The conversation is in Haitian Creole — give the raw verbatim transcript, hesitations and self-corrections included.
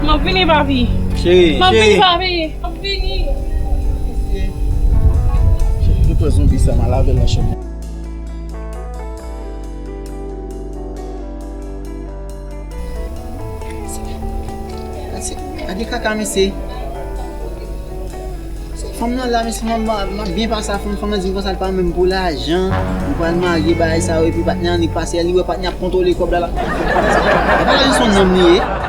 M ap vini, papi. Cheri, m ap vini, papi. M ap vini. Cheri, nou pran zonbi sa, m al avè l nan chanm. Gade kaka, mesye. Fanm nan la, mesye, m ap byen pase a fanm, fanm nan di m konsa, l pa menm pou lajan. Li pral marye, bagay sa yo, epi patnè an, li pase, li wè patnè ap kontwole kòb la, la. Li pa lajan, se yon nonm li ye.